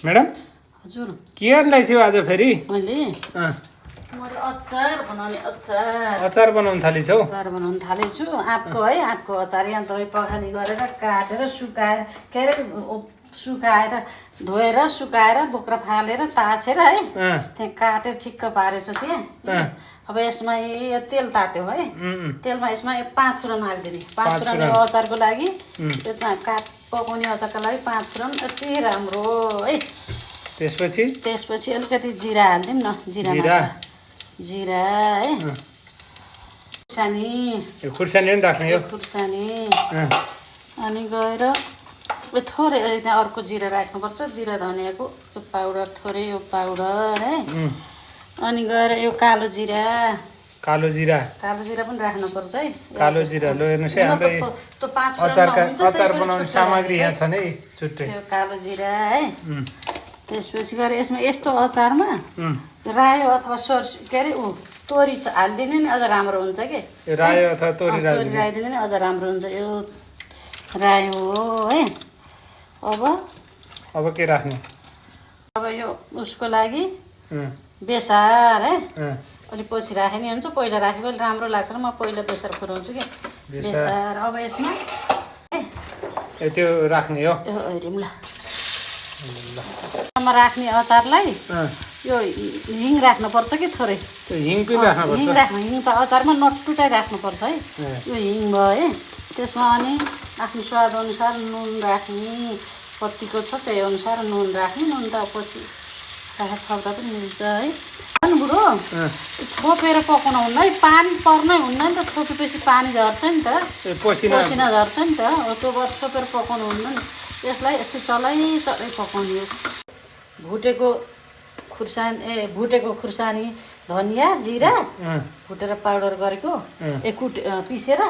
madam हजुर के गर्दैछु आज फेरि मैले अँ, अचार बनाउने अचार बनाउन थालेछौ अचार बनाउन थालेछु आँपको है आँपको अचार यहाँ दही पखाली गरेर काटेर सुकाएर के अरे सुकाएर धोएर सुकाएर बोक्रा फालेर ताछेर है अँ, त्यहाँ काटेर ठिक्क पारेछु त्यहाँ अब यसमा यो तेल तात्यो है तेलमा यसमा 5 फुरन हालिदिने 5 फुरन यो अचारको लागि त्यो चाहिँ पकाउने अचारको लागि 5 फुरन यति राम्रो है त्यसपछि अलिकति जिरा हालिदिउँ न जिरा है खुर्सानी यो खुर्सानी पनि राख्ने हो खुर्सानी अँ, अनि गएर थोरै त्यहाँ अर्को जिरा राख्नुपर्छ जिरा धनियाँको यो पाउडर थोरै यो पाउडर है अनि गएर यो कालो जिरा पनि राख्नुपर्छ है कालो जिरा लो हेर्नुहोस् है हाम्रो त्यो 5 अचार बनाउने सामग्री यहाँ छन् है छुट्टै यो कालो जिरा है त्यसपछि गएर यसमा यस्तो अचारमा रायो अथवा सर्सी के अरे तोरी हालिदिने नि अझ राम्रो हुन्छ कि रायो अथवा तोरी राइदिने नि अझ राम्रो हुन्छ यो रायो हो है अब के राख्ने अब यो उसको लागि अँ, बेसार है अँ, अलिक पछि राखे नि हुन्छ पहिला राखेको अलिक राम्रो लाग्छ र म पहिला बेसार पुऱ्याउँछु कि बेसार अब यसमा है त्यो राख्ने हो यो हेरौँ ल राख्ने अचारलाई अँ, यो हिङ राख्नुपर्छ कि थोरै त्यो हिङ पनि राख्नुपर्छ हिङ त अचारमा नटुटाइ राख्नुपर्छ है यो हिङ भयो है त्यसमा अनि आफ्नो स्वाद अनुसार नुन राख्ने कतिको छ त्यही अनुसार नुन राख्ने नुन त पछि राखेर थप्दा पनि मिल्छ है अनि बुढो छोपेर पकाउनु हुन्न है पानी पर्नै हुन्न नि त छोपेपछि पानी झर्छ नि त पसिना झर्छ नि त हो त्यो भएर छोपेर पकाउनु हुन्न नि यसलाई यस्तो चलाई पकाउने हो भुटेको खुर्सानी धनियाँ जिरा भुटेर पाउडर गरेको पिसेर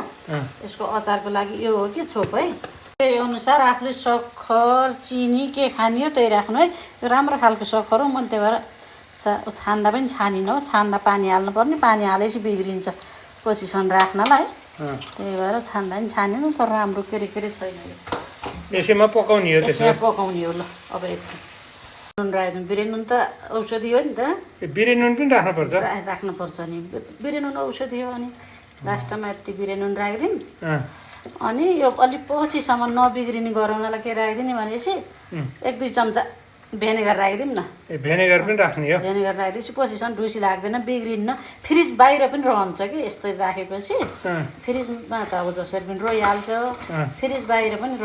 यसको अचारको लागि यो हो कि छोप है त्यही अनुसार आफूले सक्खर चिनी के खाने हो त्यही राख्नु है यो राम्रो खालको सक्खर हो मैले त्यही भएर छान्दा पनि छानिनँ हो छान्दा पानी हाल्नुपर्ने पानी हालेपछि बिग्रिन्छ पोजिसन राख्नलाई त्यही भएर छान्दा पनि छानिनु तर राम्रो के अरे छैन यसैमा पकाउने हो यसमा पकाउने हो ल अब एकछिन नुन राखिदिनु बिरे नुन त औषधि हो नि त बिरे नुन पनि राख्नुपर्छ राख्नुपर्छ नि बिरे नुन औषधि हो अनि लास्टमा यति बिरे नुन राखिदिउँ अनि यो अलिक पछिसम्म नबिग्रिने गराउनलाई के राखिदिने भनेपछि 1-2 चम्चा भेनेगर राखिदिउँ न भेनेगर पनि राख्ने हो भेनेगर राखिदिएपछि पछिसम्म ढुसी लाग्दैन बिग्रिन्न फ्रिज बाहिर पनि रहन्छ कि यस्तो राखेपछि फ्रिजमा त अब जसरी पनि रोइहाल्छ फ्रिज बाहिर पनि